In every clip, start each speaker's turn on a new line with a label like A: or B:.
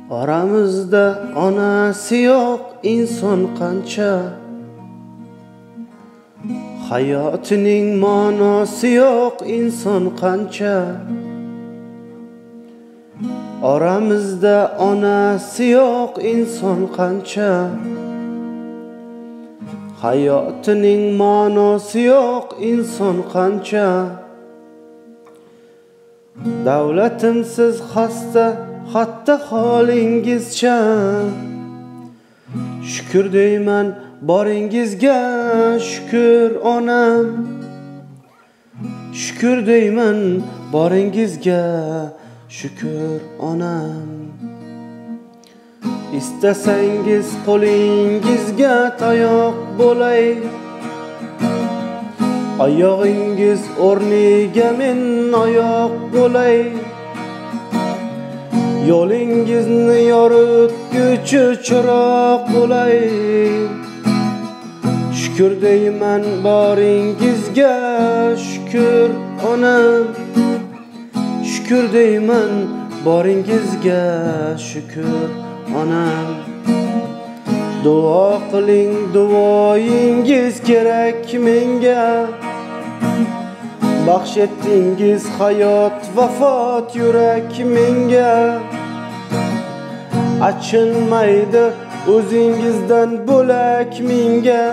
A: Oramizda onasi yo'q inson qancha, hayotining ma'nosi yo'q inson qancha. Oramizda onasi yo'q inson qancha, hayotining ma'nosi yo'q inson qancha. Davlatimsiz xasta hatta holingizcha, shukr deyman boringizga, shukr onam. Shukr deyman boringizga, shukr onam. Istasangiz qo'lingizga tayoq bo'lay, oyog'ingiz o'rniga men oyoq bo'lay. Yo'lingizni yoritguchi chiroq bo'lay, shukr deyman boringizga, shukr onam. Shukr deyman boringizga, shukr onam. Duo qiling, duoyingiz kerak menga, baxsh etdingiz hayot, vafot yurak menga. Achinmaydi o'zingizdan bo'lak menga,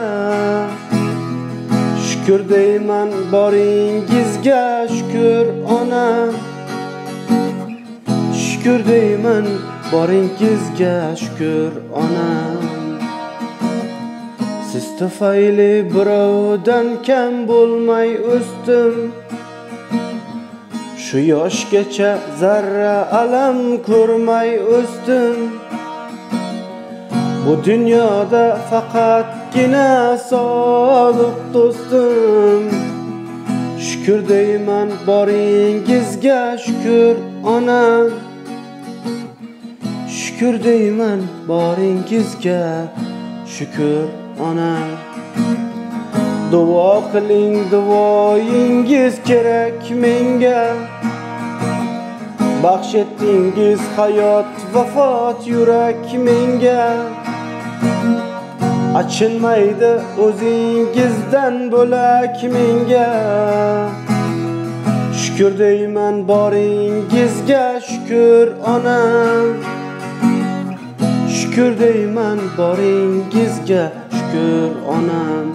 A: shukr deyman boringizga, shukr onam. Shukr deyman boringizga, shukr onam. Siz tufayli birovdan kam bo'lmay o'sdim, shu yoshgacha zarra alam ko'rmay o'sdim. Bu dunyoda faqatgina sodiq do'stim, shukr deyman boringizga, shukr onam. Shukr deyman boringizga, shukr onam. Duo qiling, duoyingiz kerak menga, baxsh etdingiz hayot, vafot yurak menga. Achinmaydi o'zingizdan bo'lak menga, shukr deyman boringizga, shukr onam. Shukr deyman boringizga, shukr onam.